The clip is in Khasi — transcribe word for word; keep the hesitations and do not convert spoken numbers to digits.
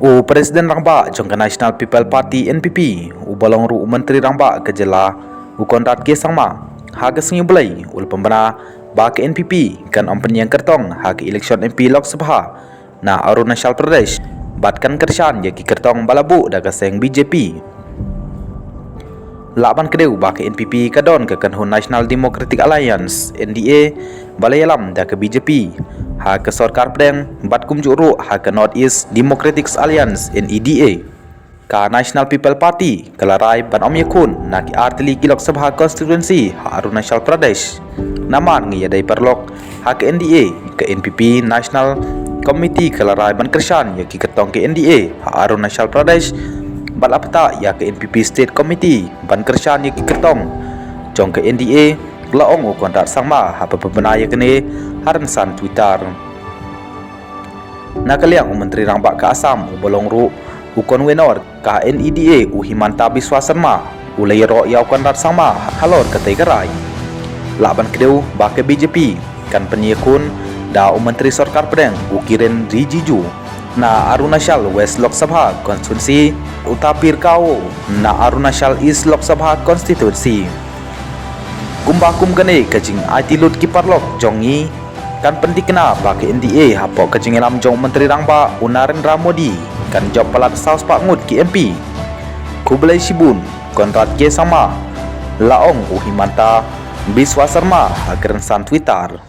U President Rangbah jong ka National People Party, N P P, uba long ruh u Myntri Rangbah ka jylla, u Conrad K Sangma, ha ka sngi Blei u la pynbna ba ka N P P kan ym pynïeng kyrtong ha ka election M P Lok Sabha na Arunachal Pradesh, bad kan kyrshan ïa ki kyrtong ba la buh da ka seng B J P. Lah ban kdew ba ka N P P ka don ka kynhun National Democratic Alliance, N D A, ba la ïalam da ka B J P ha ka sorkar pdeng, bad kumjuh ruh ha ka North East Democratic Alliance, N E D A. Ka National People Party ka la rai ban ym ïakhun na ki ar tylli ki Lok Sabha constituency ha Arunachal Pradesh. Namar ngi ïadei paralok ha ka N D A, ka N P P National Committee ka la rai ban kyrshan ïa ki kyrtong ka N D A ha Arunachal Pradesh, bad la pynthikna ïa ka N P P State Committee ban kyrshan ïa ki kyrtong jong ka N D A, la ong u Conrad Sangma haba pynbna ïa kane ha rynsan Twitter. Na ka liang u Myntri Rangbah ka Assam uba long ruh u convenor ka N E D A, u Himanta Biswa Sarma, u la ïaroh ïa u Conrad Sangma halor katei ka rai. Lah ban kdew ba ka B J P kan pynïakhun da u Myntri Sorkar Pdeng, u Kiren Rijiju, na Arunachal West Lok Sabha Constituency, u Tapir Gao na Arunachal East Lok Sabha Constituency. Kumba kum kane ka jingaiti lut ki paralok jong ngi kan pynthikna ba ka N D A hapoh ka jingïalam jong u Myntri Rangbah u Narendra Modi kan jop palat saw spah ngut ki M P. Khublei shibun, Conrad K Sangma, la ong u Himanta Biswa Sarma ha ka rynsan Twitter.